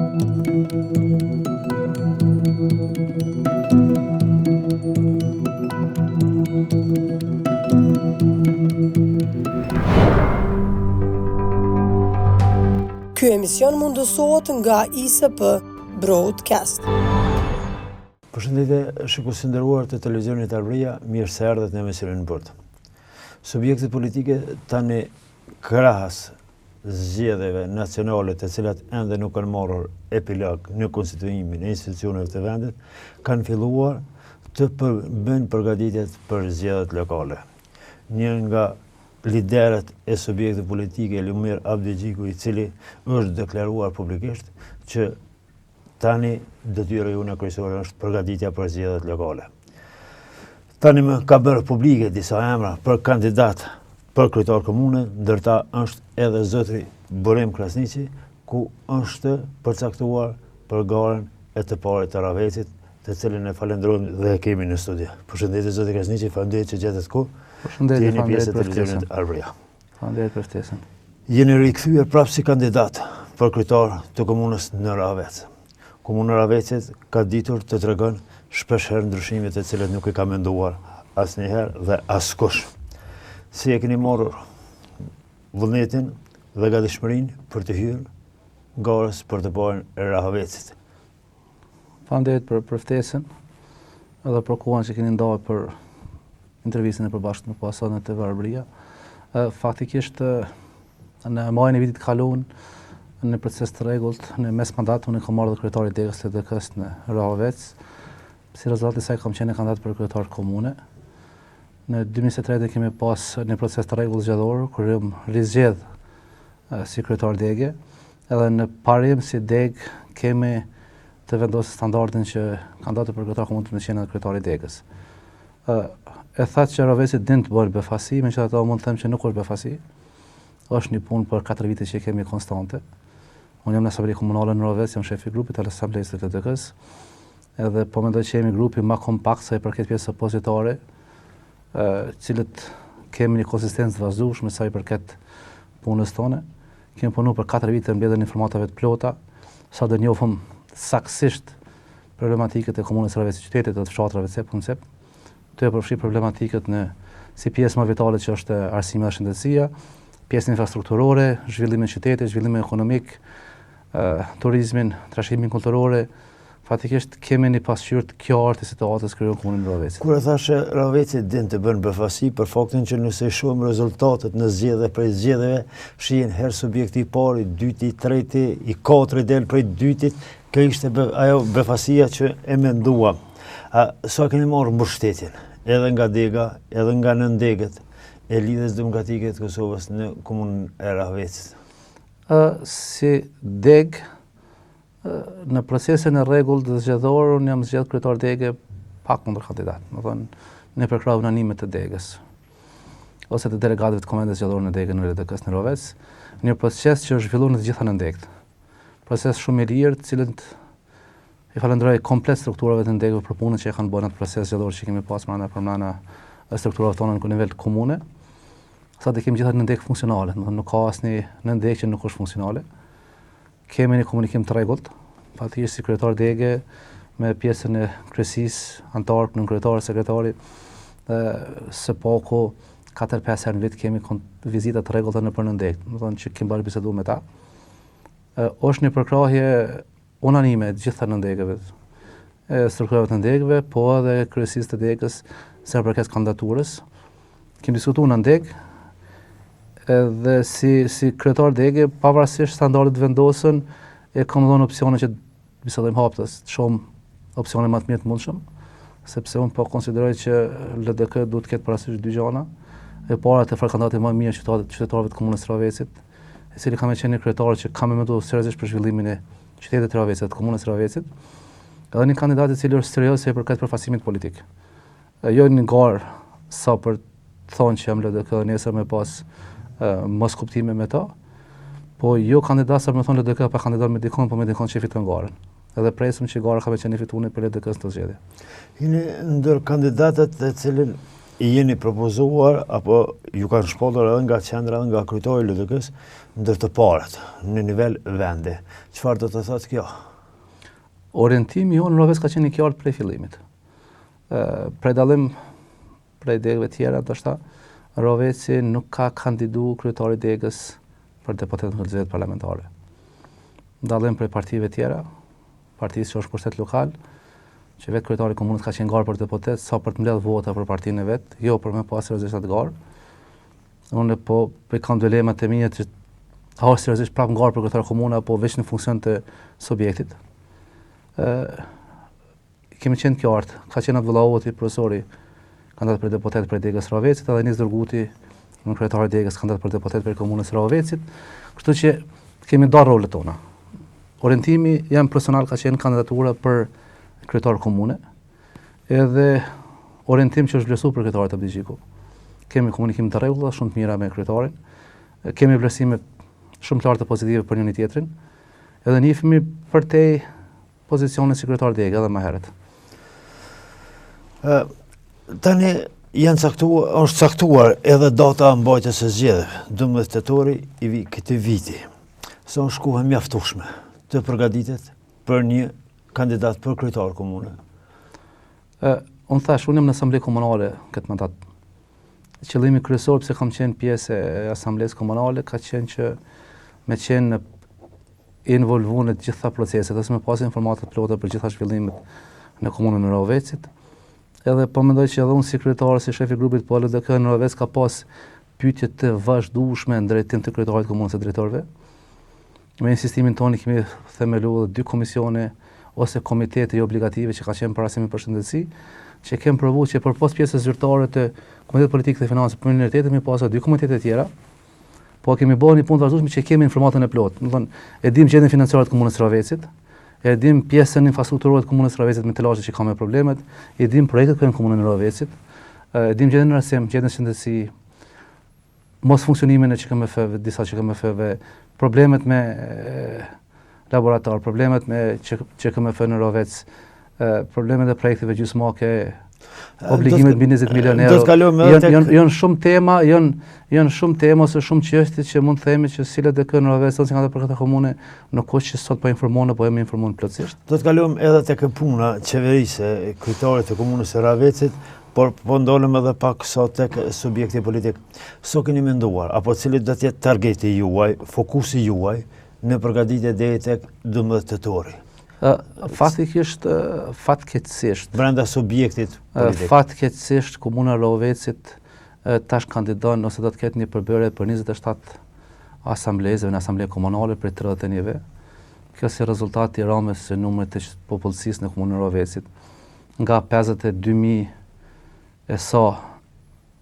Ky emision mundësohet nga ISP Broadcast. Përshëndetje, shikues të nderuar të televizionit Arbëria, mirë se erdhët në emisionin Në Bord. Subjektet politike tani krahas zgjedhjeve nacionale të cilat ende nuk kanë marrur epilog në konstituimin e institucioneve të vendit, kanë filluar të bëjnë përgatitjet për zgjedhjet lokale. Një nga liderët e subjekteve politike, Lumir Abdixhiku, i cili është deklaruar publikisht që Tani detyra jonë kryesore është përgatitja për zgjedhjet lokale. Tani më ka bërë publike disa emra për kandidat për kryetar komune, ndër ta është edhe zotri Burim Krasniqi, ku është përcaktuar për garën e të parit të Rahavecit, të cilin e falënderojmë dhe e kemi në studio. Përshëndetje zoti Krasniqi, faleminderit që gjetët kohë. Përshëndetje, Jeni pjesë e televizionit Arbëria. Faleminderit për ftesën. Jeni rikthyer prapë si kandidat për kryetar të komunës në Rahavec. Komuna e Rahavecit ka ditur të tregon shpeshherë ndryshime të cilat nuk i ka menduar asnjëherë dhe askush. Si e keni marrë vullnetin dhe gatishmërinë për të hyrë garës për të parin e Rahavecit? Faleminderit për për ftesën edhe për kohën që keni ndarë për intervistën e përbashkët me pas sot në TV Arbëria. Faktikisht në majin e vitit të kaluar në proces të rregullt në mes mandat unë kam ardhur kryetar i degës LDK-s në Rahovec. Si rezultat i saj kam qenë kandidat për kryetar komune. Në 2023 kemi pas një proces të rregullt zgjedhor kur jam rizgjedh si kryetar dege. Edhe në parim si degë kemi të vendosë standardin që kandidati për kryetar komune të qenë edhe kryetari i degës. Ë e thatë që Rahoveci din të bëjë befasi, megjithatë mund të them që nuk është befasi. Është një punë për 4 vite që kemi konstante. Unë jam në asamble komunale në Rahovec, jam shefi i grupit të asamblesë të LDK-s. Edhe po mendoj që jemi grupi ma kompakt sa i përket pjesës opozitare, ë cilët kemi një konsistencë të vazhdueshme sa i përket punës tonë. Kemi punu për 4 vite në mbledhjen e informatave të plota, sa do njohim saktësisht problematikët e komunës së Rahovecit, qytetit dhe të fshatrave cep për cep, të përfshi problematikët në si pjesë më vitale që është arsimi dhe shëndetësia, pjesën infrastrukturore, zhvillimin e qytetit, zhvillimin ekonomik, turizmin, trashëgiminë kulturore, faktikisht kemi një pasqyrë të qartë të situatës krijuar në komunën e Rahovecit. Kur e thashë Rahoveci din të bën befasi për faktin që nëse i shohim rezultatet në zgjedhje prej zgjedhjeve, shihen herë subjekti i parë, i dyti, i treti, i katëri del prej dytit, kjo ishte be, ajo befasia që e menduam. A sa keni marrë mbështetjen edhe nga dega, edhe nga nëndegët e Lidhjes Demokratike të Kosovës në komunën e Rahovecit? Ë si degë në procesin e rregullt zgjedhor unë jam zgjedh kryetar dege pa kundërkandidat, domethënë në përkrahje unanime të degës ose të delegatëve të kuvendit zgjedhor në degën e LDK-së në Rahovec, një proces që është zhvilluar në të gjitha nëndegët. Proces shumë i lirë, të cilët i falënderoj komplet strukturave të nëndegëve për punën që e kanë bërë në atë proces zgjedhor që kemi pas mrena përmrena strukturave tona në nivel komune. Sa të kemi gjitha nëndegë funksionale, domethënë nuk ka asnjë nëndegë që nuk është funksionale. Kemi një komunikim të rregullt, faktikisht si kryetar dege me pjesën e kryesisë, anëtar, nënkryetar, sekretari, dhe së paku 4-5 herë në vit kemi vizita të rregullta nëpër nëndegë, domethënë që kemi bërë bisedu me ta. Ë është një përkrahje unanime e të gjitha nëndegëve, e strukturave të nëndegëve, po edhe kryesisë të degës sa i përket kandidaturës. Kemi diskutuar në degë, edhe si si kryetar dege, pavarësisht standardet të vendosën, e kam dhënë opsione që të bisedojmë haptas, të shohim opsione më të mirë të mundshëm, sepse unë po konsideroj që LDK duhet të ketë parasysh dy gjëra. E para të ofrojë kandidatin më mirë qytetarëve qytetarëve të komunës së Rahovecit, i cili ka me qenë një kryetar që ka me mendu seriozisht për zhvillimin e qytetit të Rahovecit, të komunës së Rahovecit. Edhe një kandidat i cili është serioz sa i përket përfaqësimit politik. Jo një garë sa për të thonë që jam LDK dhe nesër me pas moskuptime me ta, po jo kandidat sa me thonë LDK pa kandidat me dikon, po me dikon që fiton garën. Edhe presim që gara ka me qenë e fitune për LDK-së në zgjedhje. Jeni ndër kandidatët të cilin. Jeni propozuar apo ju kanë shpallur edhe nga qendra edhe nga kryetari i LDK-së ndër të parët në nivel vendi. Çfarë do të thotë kjo? Orientimi jonë në Rahovec ka qenë i qartë prej fillimit. Ë prej dallim prej degëve tjera, ndoshta Rahoveci nuk ka kandidu kryetari i degës për deputet në zgjedhjet parlamentare. Dallim prej partive tjera, partisë që është pushtet lokal, që vetë kryetari i komunës ka qenë garë për deputet, sa për të mbledhë vota për partinë e vet, jo për me pas seriozisht atë garë. Unë po i kam dilemat e mia që a është seriozisht prapë në garë për kryetar komune apo veç në funksion të subjektit. Ë kemi qenë të qartë, ka qenë Abdullah Hoti, profesori, kandidat për deputet prej degës Rahovecit, edhe Enis Dërguti, nënkryetari i degës kandidat për deputet prej komunës Rahovecit. Kështu që kemi ndarë rolet tona. Orientimi jem personal ka qenë kandidatura për kryetar komune, edhe orientim që është vlerësuar prej kryetarit Abdixhiku. Kemi komunikim të rregullta, shumë të mira me kryetarin. Kemi vlerësime shumë të larta pozitive për njëri tjetrin. Edhe njihemi përtej pozicionit si kryetar dege edhe më herët. Ë tani janë caktuar, është caktuar edhe data e mbajtjes së zgjedhjeve, 12 tetori i këtij viti. Sa është kohë e mjaftueshme të përgatitet për një kandidat për kryetar komune? Ë, unë thash, unë jam në asamble komunale këtë mandat. Qëllimi kryesor pse kam qenë pjesë e asamblesë komunale ka qenë që me qenë në involvu në të gjitha proceset, ose me pas informata të plota për gjitha zhvillimet në komunën e Rahovecit. Edhe po mendoj që edhe unë si kryetar, si shef i grupit po LDK në Rahovec ka pas pyetje të vazhdueshme në drejtim të kryetarit të komunës e drejtorëve. Me insistimin tonë kemi themelu edhe dy komisione ose komitete jo obligative që ka qenë për arsim e për shëndetësi, që kemi provu që përpos pjesës zyrtare të Komitetit Politik dhe Financës për minoritetet, me pas dy komitete tjera, Po kemi bërë një punë të vazhdueshme që kemi informatën e plotë. Do thonë, e dim gjendjen financiare të komunës së Rahovecit, e dim pjesën infrastrukturore të komunës së Rahovecit me telashet që ka me problemet, e dim projektet që janë në komunën e Rahovecit, e dim gjendjen në arsim, gjendjen në shëndetësi, mos funksionimin e QKMF-ve, disa QKMF-ve, problemet me laborator, problemet me QKMF në Rahovec, problemet e projekteve gjysmake, obligimet mbi 20 milion euro. Janë janë janë shumë tema, janë janë shumë tema ose shumë çështje që mund të themi që si LDK në Rahovec ose nga për këtë komunë nuk është që sot po informohen apo jemi informuar plotësisht. Do të kalojmë edhe tek puna qeverisëse e kryetarit të komunës së Rahovecit, por po ndalem edhe pak sot tek subjekti politik. Sa keni menduar apo cili do të jetë targeti juaj, fokusi juaj në përgatitje deri tek 12 tetori? Faktikisht, fatkeqësisht. Brenda subjektit politik. Fatkeqësisht, komuna e Rahovecit tash kandidon ose do të ketë një përbërje për 27 asamblezëve në asamble komunale prej 31-ve. Kjo si rezultat i ramjes së numrit të popullsisë në komunën e Rahovecit. Nga 52.000 e sa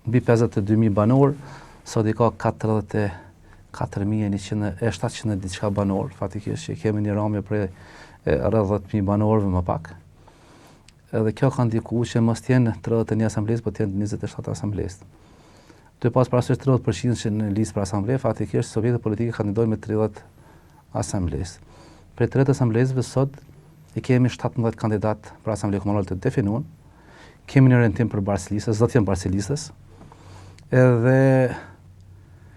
Mbi 52 mijë banorë, sot i ka 44 e 700 e diçka banorë, faktikisht që kemi një ramje prej rreth 10.000 banorëve më pak. Edhe kjo ka ndiku që mos të jenë 31 asamblestë, po të jenë 27 asamblestë. Duke pas parasysh 30% që në listë për asamble, faktikisht subjektet politike kandidojnë me 30 asamblestë. Prej 30 asamblestëve sot i kemi 17 kandidat për asamble komunale të definuar, Kemi një orientim për bartës listës, do të jenë bartës listës. Edhe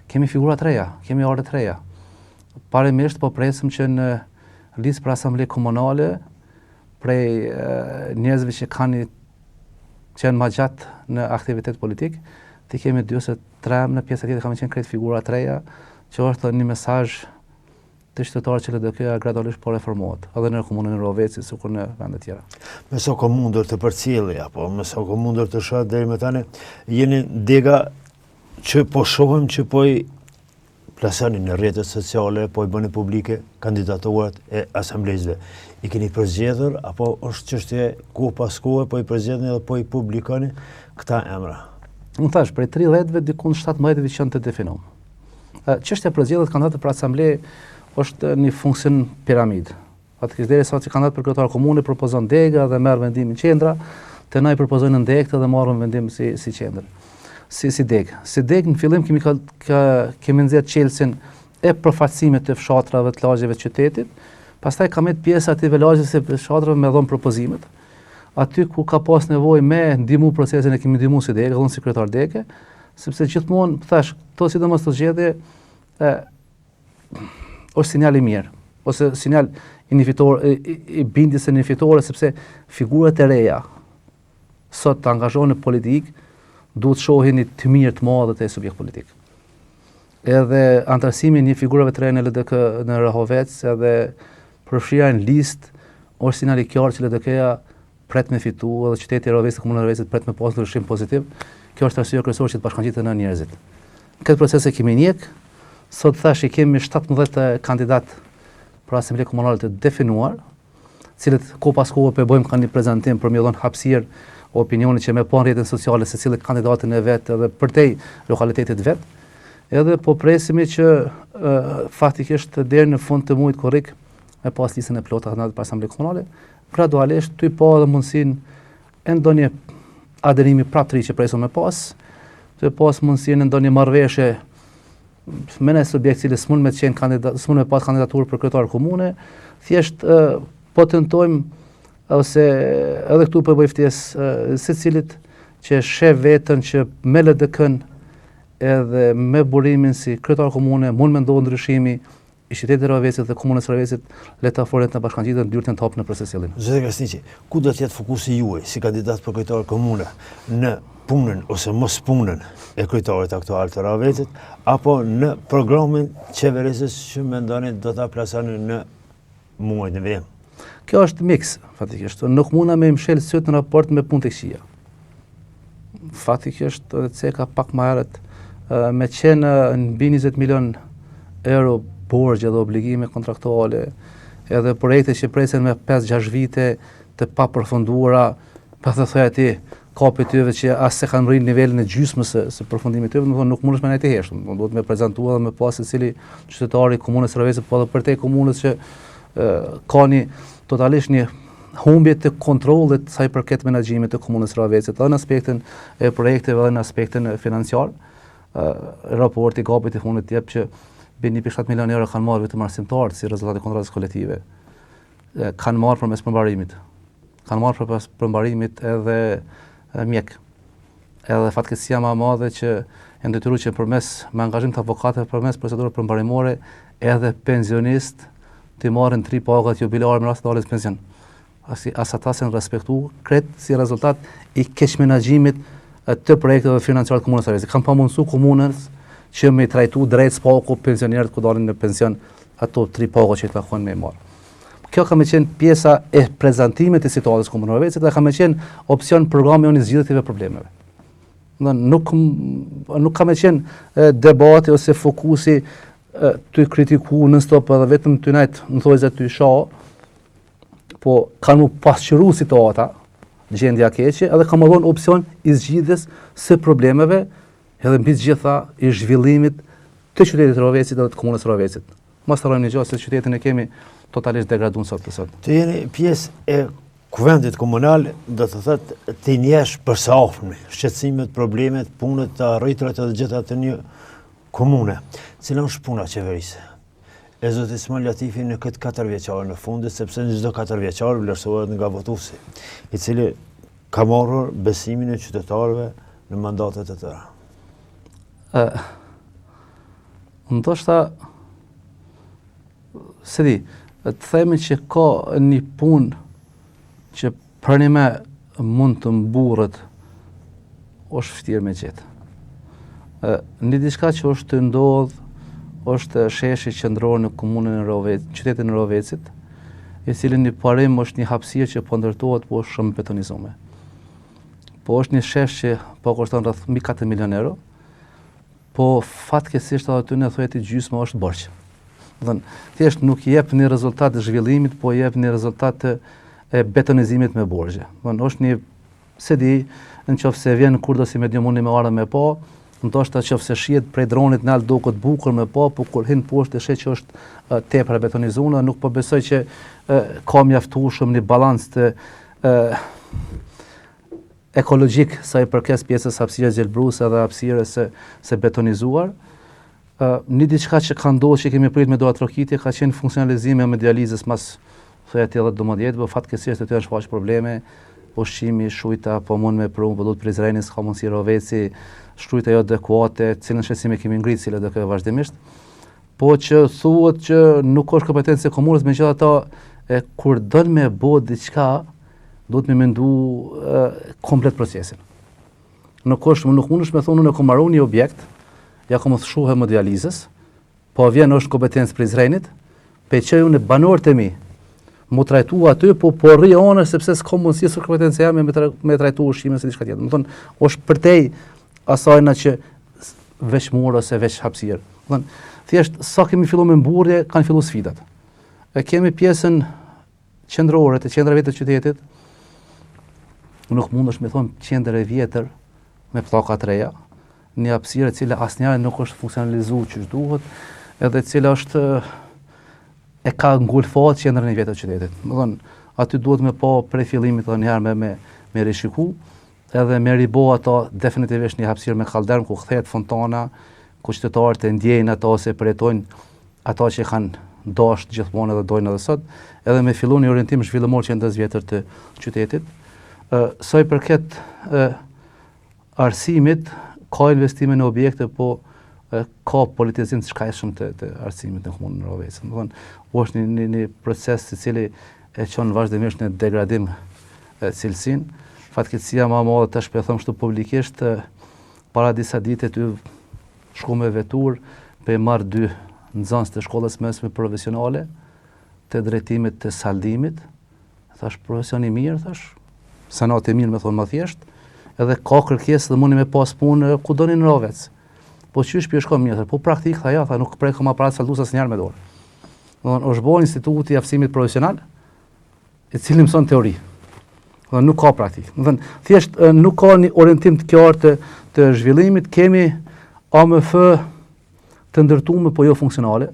kemi figura të reja, kemi ardhje të reja. Parimisht po presim që në listë për asamble komunale prej njerëzve që kanë që janë ma gjatë në aktivitet politik, t'i kemi dy ose tre në pjesë tjetër kanë qenë krejt figura të reja, që është një mesazh te qytetarët që LDK-ja gradualisht po reformohet, edhe në komunën e Rahovecit, sikur në vende tjera. Me sa kom mundur të përcjelli, apo me sa kom mundur të shoh deri më tani, jeni dega që po shohim që po i plasoni në rrjetet sociale, po i bëni publike kandidaturat e asamblezëve. I keni përzgjedhur, apo është çështje kohë pas kohe, po i përzgjedhni dhe po i publikoni këta emra? Unë thash, prej 30-ve, dikun 17-ve që janë të definum. Çështja e përzgjedhjes kandidatëve për asamble është një funksion piramidë. Faktikisht derisa që kandidat për kryetar komune propozon dega dhe merr vendimin qendra, te na i propozojnë në degë dhe marrin vendim si si qendër. Si si degë. Si degë në fillim kemi ka, ka kemi nxjerr çelësin e përfaqësimit të fshatrave të lagjeve të qytetit, pastaj ka met pjesa e atyre lagjeve të fshatrave me dhon propozimet. Aty ku ka pas nevojë me ndihmu procesin e kemi ndihmu si degë, dhe unë si kryetar dege, sepse gjithmonë, thash, këto sidomos këto zgjedhje, e, është sinjal i mirë, ose sinjal i një fitore, i, i, i bindjes së një fitore, sepse figurat e reja, sot të angazhohen në politikë, duhet të shohin një të mirë të madhe te subjekt politik. Edhe anëtarësimi i një figurave të reja në LDK në Rahovec, edhe përfshirja në listë, është sinjal i qartë që LDK-ja pret me fitu edhe qyteti i Rahovecit, komuna e Rahovecit pret me pas ndryshim pozitiv. Kjo është arsyeja kryesore që të bashkangjiten në njerëzit. Këtë proces e kemi ndjek. Sot thash i kemi 17 kandidat për asamble komunale të definuar, cilët kohë pas kohe po e bëjmë ka një prezantim për me dhënë hapësirë opinionit që me pa në rrjetin sociale secili kandidatin e vet edhe përtej lokalitetit vet. Edhe po presimi që e, faktikisht deri në fund të muajit korrik me pas listën e plotë kandidatëve për asamble komunale, gradualisht tuj pa edhe mundësinë e ndonjë aderimi prapë të ri që presim me pas, tuj pas mundësinë e ndonjë marrëveshje me një subjekt cili s'mund me qenë kandidat, s'mund me pas kandidaturë për kryetar komune, thjesht po tentojmë ose edhe këtu po bëj ftesë secilit që sheh veten që me LDK-n edhe me burimin si kryetar komune mund me ndodhë ndryshimi i qytetit të Rahovecit dhe komunës së Rahovecit le të afrohet na bashkangjiten dyert janë të hapura për secilin. Zoti Krasniqi, ku do të jetë fokusi juaj si kandidat për kryetar komune në punën ose mos punën e kryetarit aktual të Rahovecit apo në programin qeverisës që mendoni do ta plasoni në muajt në vijim? Kjo është miks, faktikisht. Nuk muna me mshel sytë në raport me punë të këqija. Faktikisht, edhe ceka pak më herët, me qenë mbi 20 milion euro borxhe dhe obligime kontraktuale, edhe projekte që presin me 5-6 vite të papërfunduara, pa të thoja ti, ka prej tyre që as s'e kanë mrri nivelin e gjysmës së, së përfundimit tyre, do të thonë nuk mundesh me nejtë heshtur, do duhet me prezantu edhe me pa secili qytetar i komunës së Rahovecit, po edhe përtej komunës që e, ka një totalisht një humbje të kontrollit sa i përket menaxhimit të komunës së Rahovecit, edhe në aspektin e projekteve edhe në aspektin financiar. Ë raporti i GAP-it i fundit jep që mbi 1.7 milion euro kanë marrë vetëm arsimtarët si rezultat i kontratës kolektive. Kanë marrë përmes përmbarimit. Kanë marrë përmes përmbarimit edhe mjek. Edhe fatkeqësia më e madhe që janë detyruar që përmes me angazhim të avokatëve përmes procedurave përmbarimore edhe pensionist t'i marrin tri pagat jubilare me rast të daljes në pension. As, as ata s'janë respektu, krejt si rezultat i keqmenaxhimit të projekteve financiare të komunës së Rahovecit. Kanë pamundësu komunës që me trajtu drejt s'paku pensionerët kur dalin në pension ato tri paga që i takon me marrë. Kjo ka me qenë pjesa e prezantimit të situatës komunës së Rahovecit dhe ka me qenë opsion programi jonë i zgjidhjes të problemeve. Në, nuk, nuk ka me qenë debati ose fokusi tu kritiku non stop edhe vetëm tu nejt në thojza tu sha, po kanë mu pasqyru situata, gjendja keqe, edhe ka me dhonë opsion i zgjidhjes së problemeve, edhe mbi të gjitha i zhvillimit të qytetit të Rahovecit dhe të komunës së Rahovecit. Mos harrojmë një gjë se qytetin e kemi totalisht degraduar sot për sot. Të jeni pjesë e Kuvendit Komunal do të thotë t'i njesh për së afërmi, shqetësimet, problemet, punët, të arriturat edhe gjitha të një komune. Cila është puna qeverisëse e zotit Smajl Latifi në këtë katërvjeçar në fundit, sepse në çdo katërvjeçar vlerësohet nga votuesi, i cili ka marrë besimin e qytetarëve në mandatet e tëra. Ë Ndoshta s'e di, të themi që ka një punë që përnjëme mund të mburret është vështirë me gjetë. Një diçka që është tu ndodhë është sheshi qendror në komunën e Rahovecit, qytetin e Rahovecit, i cili në parim është një hapësirë që po ndërtohet, po është shumë betonizume. Po është një shesh që po kushton rreth mbi 4 milion euro, po fatkeqësisht edhe aty në thoje ti gjysma është borxh. Do thënë, thjesht nuk jep një rezultat të zhvillimit, po jep një rezultat të e betonizimit me borxhe. Do thënë, është një s'e di, në qoftë se vjen kurdo si medium mundi me ardhë me pa, ndoshta qoftë se shihet prej dronit nalt duket bukur me pa, po kur hin poshtë e sheh që është tepër e betonizuar, nuk po besoj që e, ka mjaftueshëm një balancë të e, ekologjik sa i përket pjesës hapësirës gjelbruese dhe hapësirës së, së betonizuar. Ë një diçka që ka ndodhur që kemi prit me duartrokitje ka qenë funksionalizimi i hemodializës mas thoja ti 10-12 vjet, por fatkeqësisht aty janë shfaq probleme. Ushqimi, shujta, po mund me pru, po duhet Prizreni, s'ka mundësi Rahoveci, shkrujta jo adekuate, cilën shqetësim e kemi ngritë si LDK vazhdimisht. Po që thuhet që nuk është kompetencë e komunës, megjithatë e kur don me bo diçka, duhet me mendu e, komplet procesin. Nuk është, nuk mundesh me thonë unë e kom maru një objekt, ja kom lshu hemodializës, Po vjen është kompetencë Prizrenit, pe çoj unë banorët e mi. Mu trajtu aty, po po rri anë sepse s'ka mundësi s'është kompetenca jeme me, tra, me trajtu ushqimin ose diçka tjetër. Domethonë, është përtej asajna që veç mur ose veç hapësirë. Domethonë, thjesht sa kemi fillu me mburrje, kanë fillu sfidat. E kemi pjesën qendrore të qendrave të qytetit, nuk mundesh me thonë qendër e vjetër me pllaka të reja, një hapësirë e cila asnjëherë nuk është funksionalizuar qysh duhet, edhe e cila është e ka ngulfat qendrën e vjetër të qytetit. Domethonë, aty duhet me pa prej fillimit edhe njëherë me, me, me rishiku, edhe me ribo ato definitivisht një hapësirë me kalldrëm ku kthehet fontana, ku qytetarët e ndjejnë ato ose përjetojnë ato që kanë dashtë gjithmonë edhe dojnë edhe sot, edhe me fillu një orientim zhvillimor qendrës vjetër të qytetit. Ë sa i përket ë arsimit, ka investime në objekte, po e, ka politizim të shkajshëm të, të arsimit në komunën e Rahovecit. Domethonë, është një, një, një proces i cili e çon vazhdimisht në degradim e cilësinë. Fatkeqësia më e madhe tash po e them kështu publikisht, para disa dite tu shku me veturë, pe marr dy nxënës të shkollës mesme profesionale të drejtimit të saldimit, thash profesion i mirë, thash, sanat i mirë me thonë më thjesht, edhe ka kërkesë dhe mundi me pas punë ku doni në Rahovec. Po qysh po shkon mirë, po praktik tha ja, tha nuk prekëm aparat saldues asnjëherë me dorë. Domethonë është bërë instituti i aftësimit profesional, i cili mëson teori. Dhe nuk ka praktik. Domethonë, thjesht nuk ka një orientim të qartë të, të zhvillimit, kemi AMF të ndërtume, po jo funksionale.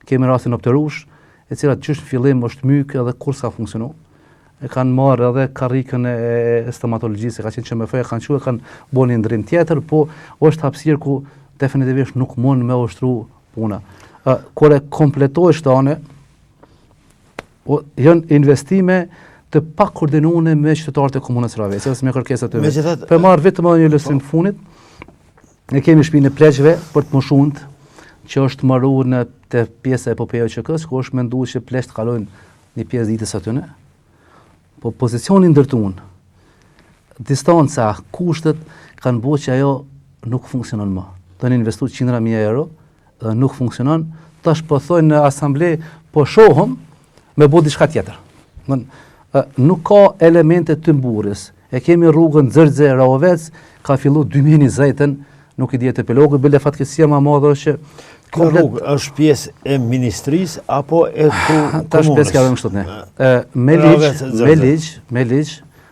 Kemi rastin Opterush, e cila qysh në fillim është myk edhe kurrë s'ka funksionu. E kanë marrë edhe karrikën e, e stomatologjisë, e ka qenë QMF, e kanë çu, e kanë bo një ndrim tjetër, po është hapësirë ku definitivisht nuk mund me ushtru puna. Kur e kompletojsh tane, O, janë investime të pa koordinuar me qytetarët e komunës së Rahovecit, me kërkesat e tyre. Megjithatë, po marr vetëm edhe një ilustrim po. të fundit. Ne kemi shtëpinë e pleqve për të moshumt që është maru në të pjesa e Epopeja e UÇK-s, ku është menduar që pleqtë të kalojnë një pjesë ditës aty në. Po pozicioni ndërtun, distanca, kushtet kanë bërë që ajo nuk funksionon më. Janë investu qindra mijë euro, dhe nuk funksionon, tash po thojnë në asamble, po shohëm me bo diçka tjetër. Don, nuk ka elemente të mburrjes. E kemi rrugën Xërxe Rahovec, ka fillu 2020-ën, nuk i dihet epilogu, bile fatkeqësia më e madhe është që Kjo rrugë është pjesë e ministrisë apo e komunës? Tash pjesë ka dhënë kështu ne. Me ligj, me ligj, me ligj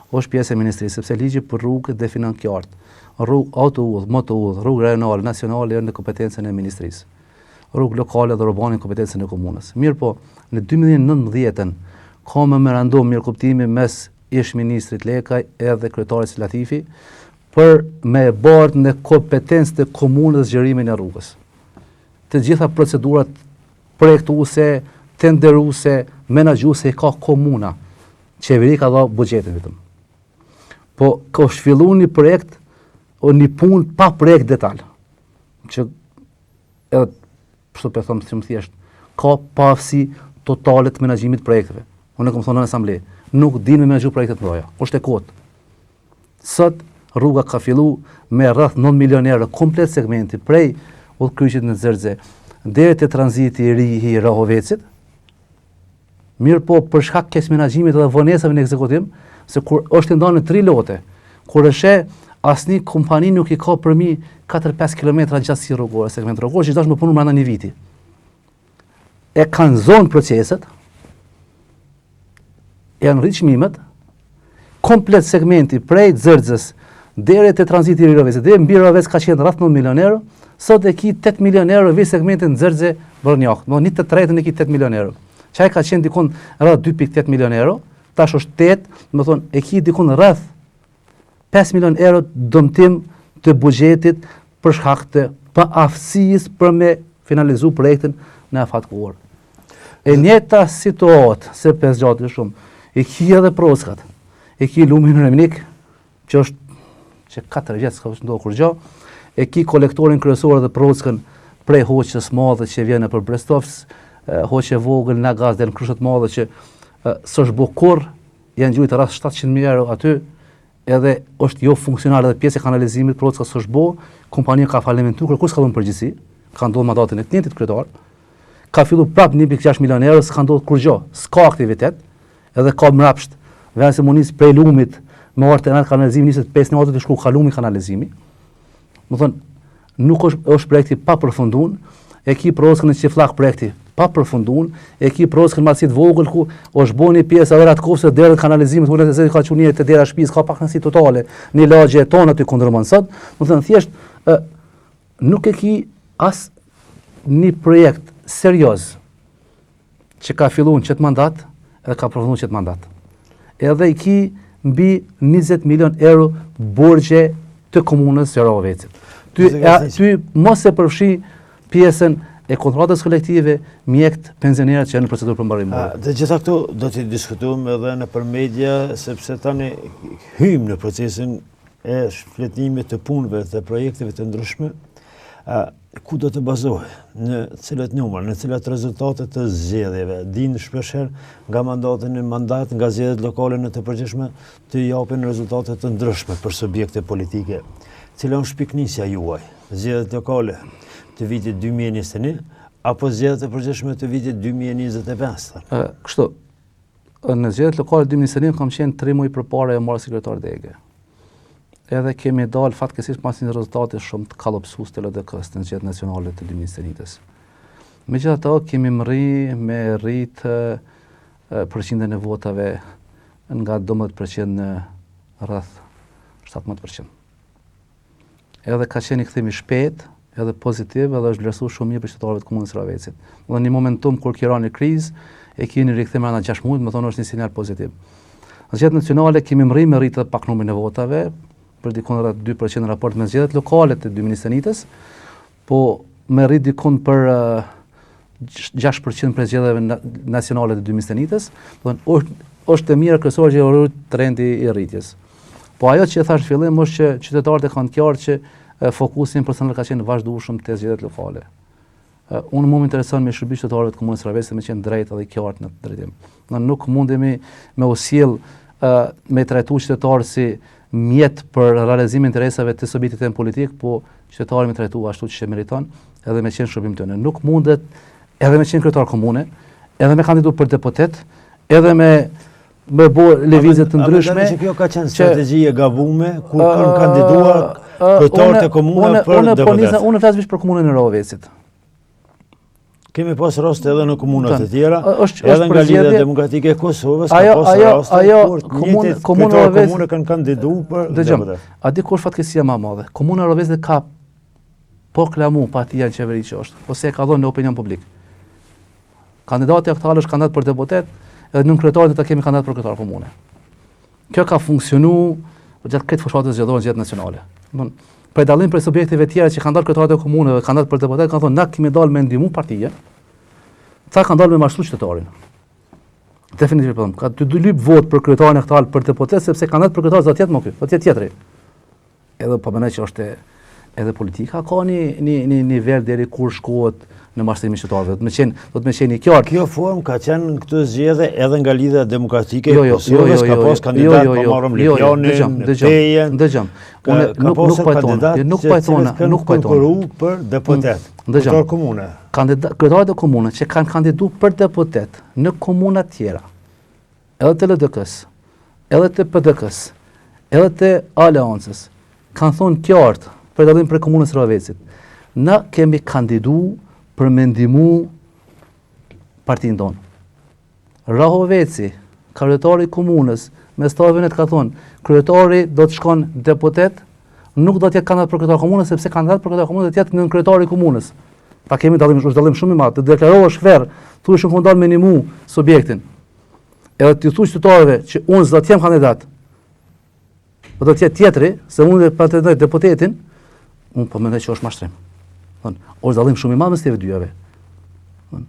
është pjesë e ministrisë, sepse ligji për rrugë definon qartë. Rrugë, autoudhë, motoudhë, rrugë rajonale, nacionale janë në kompetencën e ministrisë. Rrugë lokale dhe urbane në kompetencën e komunës. Mirëpo, në 2019-ën ka memorandum mirëkuptimi mes ish ministrit Lekaj edhe kryetarit Latifi për me e bartë në kompetencë të komunës zgjerimin e rrugës. Të gjitha procedurat projektuese, tenderuese, menaxhuese i ka komuna. Qeveria ka dha buxhetin vetëm. Po ka fillu një projekt o një punë pa projekt detal. Që edhe kështu po e them shumë thjesht, ka paaftësi totale të menaxhimit të projekteve. Unë e kam thonë në asamble, nuk din me menaxhu projektet mëdha. Është e kotë. Sot rruga ka fillu me rreth 9 milion euro komplet segmenti prej udhëkryqit në Xërxe deri te tranziti i ri i Rahovecit, Mirëpo, për shkak keqmenaxhimit dhe vonesave në ekzekutim, se kur është ndarë në tri lote, kur e sheh asnjë kompani nuk i ka përmi 4-5 km gjatësi rrugore, segment rrugor, që është me punu brenda një viti. E kanë zonë proceset, janë rritë çmimet, komplet segmenti prej Xërxës deri te tranziti i Rahovecit, deri mbi Rahovec ka qenë rreth 9 milion euro, sot e ki 8 milion euro veç segmentin Xërxe Bërnjak, do një të tretën e ki 8 milion euro. Qaj ka qenë dikun rreth 2.8 milion euro, tash është 8, domethonë e ki dikun rreth 5 milion euro dëmtim të buxhetit për shkak të paaftësisë për me finalizu projektin në afat kohor. E njëjta situatë, se pe zgjati shumë, i ki edhe proskat, E ki lumin Remnik, që është që 4 vjet s'ka ndodhur kurrgjë. E ki kolektorin kryesor dhe Prrockën prej Hoqës madhe që vjen nëpër Brestovc, Hoqë e vogël në gaz deri në Krushë të Madhe që s'është bo kurrë, janë gjujtë rreth 700.000 euro aty, edhe është jo funksional edhe pjesë e kanalizimit Prrocka s'është bo, kompania ka falimentu, kërkush s'ka dhënë përgjegjësi, ka ndodhur mandatin e të njëjtit kryetar. Ka fillu prap 1.6 milion euro, s'ka ndodhur kurrgjë, s'ka aktivitet, edhe ka mrapsht, vend se mu nis prej lumit, me ardhë te kanalizimi, niset 5 natë të shku ka lumi kanalizimi. Me thënë, nuk është, është projekti pa përfundun, e ki Prrockën në Qifllak projekti pa përfundun, e ki Prrockën Malësi të Vogël ku është bo një pjesë edhe Ratkovë deri në kanalizimit, unë e ka çu te dera shtëpisë, ka pakënaqësi totale, një lagje e tonë aty kundërmon sot, me thënë thjesht ë nuk e ki as një projekt serioz që ka fillu në qëtë mandat edhe ka përfundu në qëtë mandat. Edhe i ki mbi 20 milion euro borxhe të komunës së Rahovecit. Ty, e, ty mos e përfshi pjesën e kontratës kolektive, mjekt, penzionerët që janë në procedurë përmbarimore. Të gjitha këto do t'i diskutojmë edhe nëpër media, sepse tani hyjmë në procesin e shfletimit të punëve dhe projekteve të ndryshme. Ku do të bazohet, në cilët numër, në cilat rezultate të zgjedhjeve, dinë shpeshherë nga mandati në mandat, nga zgjedhjet lokale në të përgjithshme, të japin rezultate të ndryshme për subjekte politike. Cila është pikënisja juaj, zgjedhjet lokale të vitit 2021, apo zgjedhjet e përgjithshme të vitit 2025? Ë, kështu, në zgjedhjet lokale 2021 kam qenë 3 muaj përpara e marrë si kryetar dege. Edhe kemi dalë fatkeqësisht pas një rezultati shumë të kallëpsues të LDK-së në zgjedhjet nacionale të 2021-s. Megjithatë kemi mrri me rrit përqindjen e votave nga 12% në rreth 17%. Edhe ka qenë një kthim i shpejtë, edhe pozitiv, edhe është vlerësuar shumë mirë prej qytetarëve të komunës së Rahovecit. Dhe një momentum kur ki ra në krizë, e ki një rikthim brenda 6 muajve, me thonë është një sinjal pozitiv. Në zgjedhjet nacionale kemi mrri me rritë edhe pak numrin e votave, për dikun rreth 2% në raport me zgjedhjet lokale të 2021-s, po me rrit dikun për 6% prej zgjedhjeve nacionale të 2021-s, do të është është e mira kryesore që u trendi i rritjes. Po ajo që e thash në fillim është që qytetarët e kanë të qartë që fokusin personal ka qenë vazhdueshëm te zgjedhjet lokale. Unë mua më intereson me shërby qytetarëve të komunës së Rahovecit me qenë drejt edhe i qartë në drejtim. Ne nuk mundemi me u sjell me trajtu qytetarë si mjet për realizimin e interesave të subjektit tonë politik, po qytetarin me trajtu ashtu që meriton, edhe me qenë shërbim të Nuk mundet edhe me qenë kryetar komune, edhe me kandidu për deputet, edhe me me bo lëvizje të ndryshme. A që kjo ka qenë strategji e gabume, kur kanë kandiduar kryetarët e komunave për unë, po deputet? Unë flas për komunën e Rahovecit. Kemi pas raste edhe në komunat e tjera, është, edhe nga Lidhja Demokratike e Kosovës, ka pas raste ajo, kur komunë, komuna e komune kanë kandidu për deputet. A di ku është fatkeqësia më e madhe? Komuna e Rahovecit ka proklamu partia në qeveri që është, ose e ka dhënë në opinion publik. Kandidati aktual është kandidat për deputet, edhe nënkryetarin do ta kemi kandidat për kryetar komune. Kjo ka funksionu gjatë këtë fushatës zgjedhore në zgjedhjet nacionale. Don, për dallim prej subjekteve tjera që kanë dalë kryetarët e komunave, kandidat për deputet, kanë thonë na kemi dalë me ndihmu partinë. Ata kanë dalë me mashtru qytetarin. Definitivisht po them, ka të dy lyp votë për kryetarin aktual për deputet sepse kandidat për kryetar do të jetë më ky, do të jetë tjetri. Edhe po mendoj që është edhe politika ka një një një nivel deri kur shkohet në mashtrimin e qytetarëve. Do të më qenë, do të më qenë i qartë. Kjo formë ka qenë në këtë zgjedhje edhe nga Lidhja Demokratike e jo, jo, jo, jo, ka pas kandidat jo, jo, po marrëm jo, jo, Lipjanin, Pejën. Dëgjom. Unë nuk nuk pajtona, nuk pajtona, nuk pajtona për deputet. Mm, dëgjom. Komune. Kandidat kryetarët e komunës që kanë kandiduar për deputet në komuna tjera. Edhe të LDK-së, edhe të PDK-së, edhe të Aleancës, kanë thonë qartë, për dallim prej komunës së Rahovecit, na kemi kandidu për me ndihmu partinë tonë. Rahoveci, kryetari i komunës, me stafin e ka thonë, kryetari do të shkon deputet, nuk do të jetë kandidat për kryetar komunës, sepse kandidat për kryetar komunës do të jetë nënkryetari i komunës. Ta kemi dallim, është dallim shumë i madh. Të deklarohesh fer, thuash unë kam dalë me ndihmu subjektin. Edhe t'i thuash qytetarëve që unë s'do të jem kandidat. Po do të jetë tjetri, se unë e pretendoj deputetin, unë po mendoj që është mashtrim. Thon, është dallim shumë i madh mes të dyjave. Thon,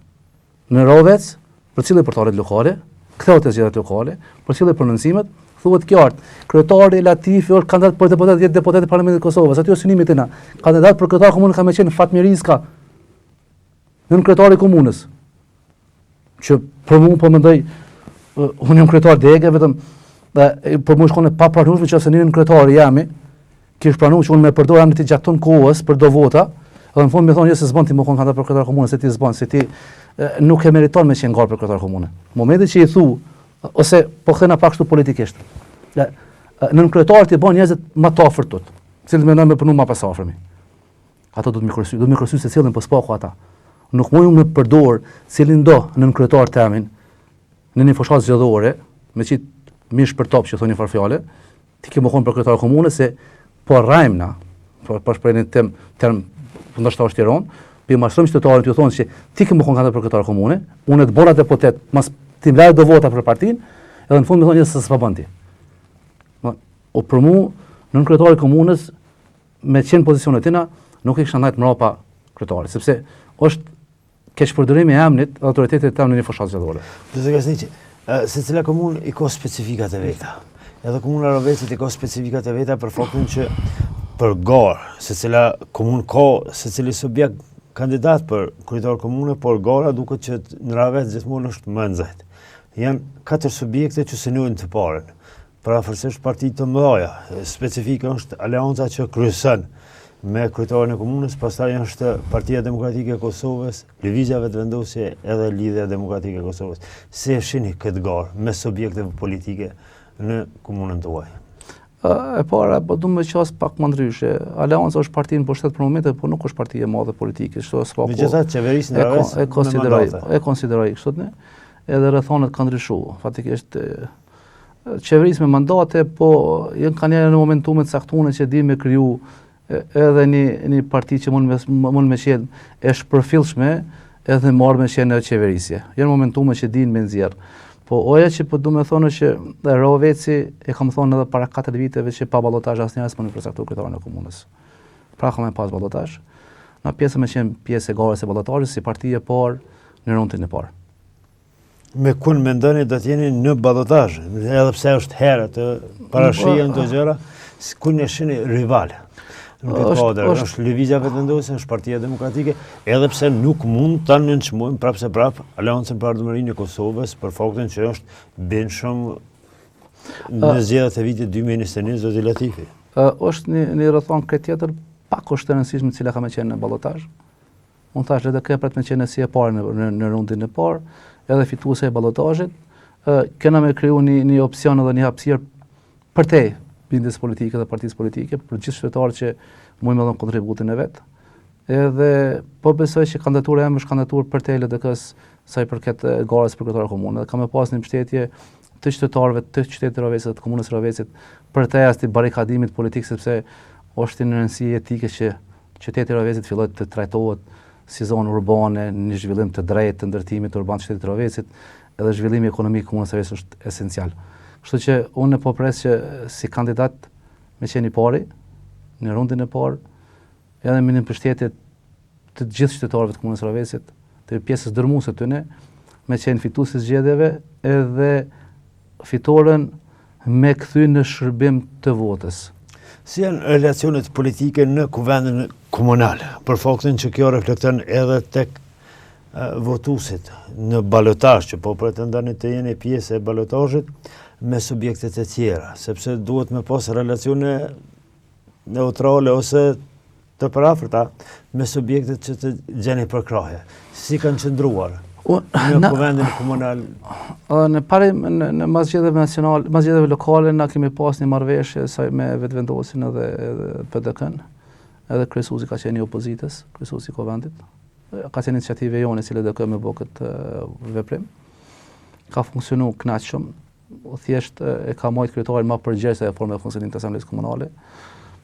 në Rahovec, përcilli portalet lokale, ktheu te zgjedhjet lokale, përcilli prononcimet, Thuhet qartë, kryetari Latifi është kandidat për deputet, 10 deputet të Parlamentit të Kosovës. Aty është synimi tina. Kandidat për kryetar komune ka me qenë Fatmir Iska, nënkryetari i komunës. Që për mua po mendoj, unë jam kryetar dege, vetëm dhe për mua shkon e papranueshme që ose një nënkryetar jemi, kish pranu që unë me përdor emrin e tij gjatë tonë kohës për do vota, dhe në fund me thonë jo se s'bën ti me kon kandidat për kryetar komune, se ti s'bën, se ti nuk e meriton me qenë n'garë për kryetar komune. Momenti që i thu, ose po kthena pak kështu politikisht, nënkryetarët i bën njerëzit më të afërt tut, cilët mendojnë me punu më pas afërmi. Ato do të më kërcy, do të më kërcy secilin po s'paku ata. Nuk mund me përdor cilin do nënkryetar temin në një fushatë zgjedhore, me qit mish për top që thonë një farë fjale, ti ke me konë për kryetar komune se po rrajmë na, po po shpreh një term, term po ndoshta është i rëndë, po i mashtrojmë qytetarët ju thonë që ti ke me konë kandidat për kryetar komune, unë të bëra deputet, mas ti mbledh do vota për partinë, edhe në fund më thonë se s'po bën ti. O për mu, nënkryetari i komunës me qenë pozicionet tina, nuk e kisha ndajt mrapa kryetarit, sepse është keqpërdorimi i emrit dhe autoritetit të në një fushatë zgjedhore. Zoti Krasniqi, secila komunë i ka specifikat e veta. Edhe komuna e Rahovecit i ka specifikat e veta për faktin që për garë, secila komunë ka secili subjekt kandidat për kryetar komune, por gara duket që në Rahovec gjithmonë është më nxehtë. Janë katër subjekte që synojnë të parën. Përafërsisht parti të mëdha. Specifike është aleanca që kryeson me kryetarin e komunës, pastaj është Partia Demokratike e Kosovës, Lëvizja Vetëvendosje edhe Lidhja Demokratike e Kosovës. Si e shihni këtë garë me subjekteve politike në komunën tuaj? E para, po du me qasë pak më ndryshe. Aleanca është parti në pushtet për momentin, por nuk është parti e madhe politike. Kështu s'ka Megjithatë, qeverisë në Rahovec e konsideroj, e konsideroj kështu ne. Edhe rrethanat kanë ndryshuar. Faktikisht qeveris me mandate, po janë kanë një momentume të caktuar që di me kriju edhe një një parti që mund me mund me qenë e shpërfillshme edhe marrë me qenë në qeverisje. Janë momentume që dinë me nxjerr. Po oja që po du me thonë që Rahoveci e kam thonë edhe para 4 viteve që pa balotazh asnjëherë s'mund të përcaktu kryetarin e komunës. Pra ka me pas balotazh. Na pjesë me qenë pjesë e garës së balotazhit si parti e parë në rundin e parë. Me kun mendoni do të jeni në balotazh, edhe pse është herët të parashihen këto gjëra, kun e shihni rival. Në këtë kuadër, është, është Lëvizja Vetëvendosje, është Partia Demokratike, edhe pse nuk mund ta nënçmojmë prapë se prapë Aleancën për Ardhmërinë e Kosovës për faktin që është bindshëm në zgjedhjet e vitit 2021 zoti Latifi. Është një një rrethanë krejt tjetër, pak është e rëndësishme cila ka me qenë në balotazh. Unë thash LDK pret me qenë si e parë në, në, në rundin e parë, edhe fituese e balotazhit, kena me kriju një, një opcion edhe një hapësirë përtej bindjes politike dhe partisë politike, për gjithë qytetarët që mujnë me dhënë kontributin e vet. Edhe po besoj që kandidatura ime është kandidaturë përtej LDK-s sa i përket garës për kryetar komune. Dhe ka me pas një mbështetje të qytetarëve të qytetit të Rahovecit dhe të komunës së Rahovecit përtej asaj barrikadimit politik sepse është një rëndësi jetike që Qyteti i Rahovecit filloi të trajtohet si zonë urbane, një zhvillim të drejtë të ndërtimit urban të qytetit të Rahovecit, edhe zhvillimi ekonomik i komunës së Rahovecit është esencial. Kështu që unë po pres që si kandidat me qenë i pari, në rundin e parë, edhe me një mbështetje të gjithë qytetarëve të komunës së Rahovecit, të pjesës dërmuese të tyne, me qenë fitues i zgjedhjeve edhe fitoren me kthy në shërbim të votës. Si janë relacionet politike në kuvendin komunal, për faktin që kjo reflekton edhe tek votuesit në balotazh, që po pretendoni të jeni pjesë e balotazhit me subjektet e tjera, sepse duhet me pas relacione neutrale ose të përafërta me subjektet që të gjeni përkrahje. Si kanë qëndruar në kuvendin komunal? Në parim në, në mas zgjedhjeve nacionale, mas zgjedhjeve lokale na kemi pas një marrëveshje sa me Vetëvendosjen edhe, edhe PDK-n. Edhe kryesuesi ka qenë i opozitës, kryesuesi i kuvendit. Ka qenë iniciativë jonë si LDK me bë këtë veprim. Ka funksionu kënaqshëm, thjesht e ka majt kryetarin ma përgjegjës ajo formë e funksionimit të asamblesë komunale.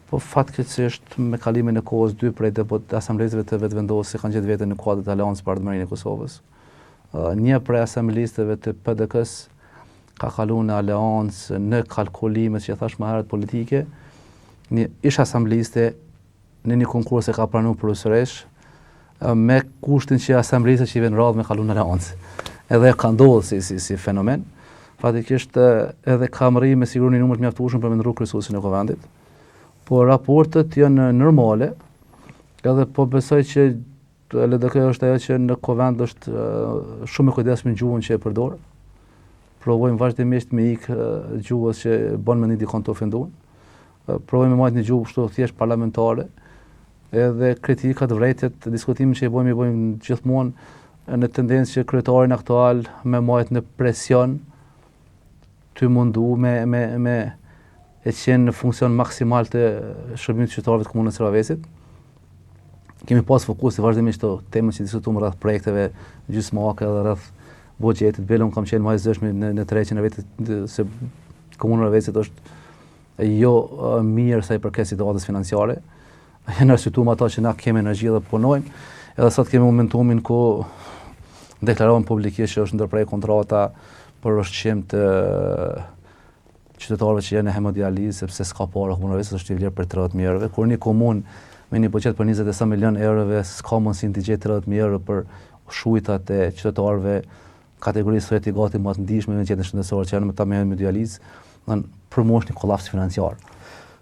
Po fatkeqësisht me kalimin e kohës dy prej deputet asamblistëve të Vetëvendosjes kanë gjetë veten në kuadër të Aleancës për Ardhmërinë e Kosovës. Një prej asamblistëve të PDK-së ka kaluar në aleancë në kalkulimet që thash më herët politike, një ish asambliste në një konkurs e ka pranu për usresh, me kushtin që asamblistët që i vjen radhë me kalu në aleancë. Edhe ka ndodhur si, si, si fenomen. Faktikisht edhe ka mrri me siguru një numër të mjaftueshëm për me ndrru kryesuesin e kuvendit. Po raportet janë normale, edhe po besoj që LDK është ajo që në kuvend është shumë e kujdesshme në gjuhën që e përdor. Provojmë vazhdimisht me ik gjuhës që bën me ni dikon të ofendun. Provojmë me majtë një gjuhë kështu thjesht parlamentare. Edhe kritikat, vërejtjet, diskutimin që i bëjmë, i bëjmë gjithmonë në tendencë që kryetarin aktual me majtë në presion të mundu me, me, me e qenë në funksion maksimal të shërbimit të qytetarëve të komunës së Rahovecit. Kemi pas fokusin vazhdimisht të temën që diskutuam rreth projekteve gjysmake dhe rreth buxhetit. Bile unë kam qenë më i zëshmi në, në tërheqjen e vetit se komuna e Rahovecit është jo mirë sa i përket situatës financiare. Janë arsyetuar ata që na kemi energji dhe punojmë. Edhe sot kemi momentumin ku deklarohen publikisht që është ndërprej kontrata për ushqim të qytetarëve që janë në hemodializë sepse s'ka para komuna e Rahovecit është i vlerë për 30.000 euro. Kur një komunë me një buxhet për 20 e sa milion eurove s'ka mundësi të gjejë 30.000 euro për shujtat e qytetarëve kategorisë thjesht gati më të ndihshme në gjendje shëndetësore që janë me ta me hemodializë, do për mua është një kolaps financiar.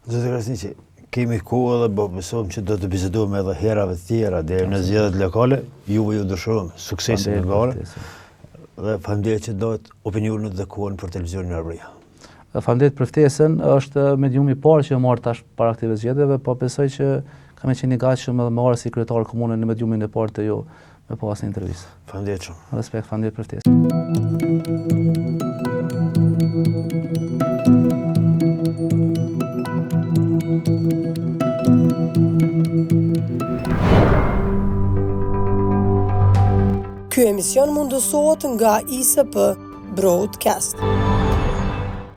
Zoti Krasniqi, kemi kohë edhe po besojmë që do të bisedojmë edhe herave të tjera deri në zgjedhjet lokale. Juve ju dëshirojmë suksese në garë. Dhe faleminderit që dhatë opinionet dhe kohën për televizionin Arbëria. Faleminderit për ftesën, është mediumi i parë që e marr tash para këtyre zgjedhjeve, po besoj që kam me qenë i gatshëm edhe me ardhë si kryetar komune në mediumin e parë të ju me pas një intervistë. Faleminderit shumë. Respekt, faleminderit për ftesën. Ky emision mundësohet nga ISP Broadcast.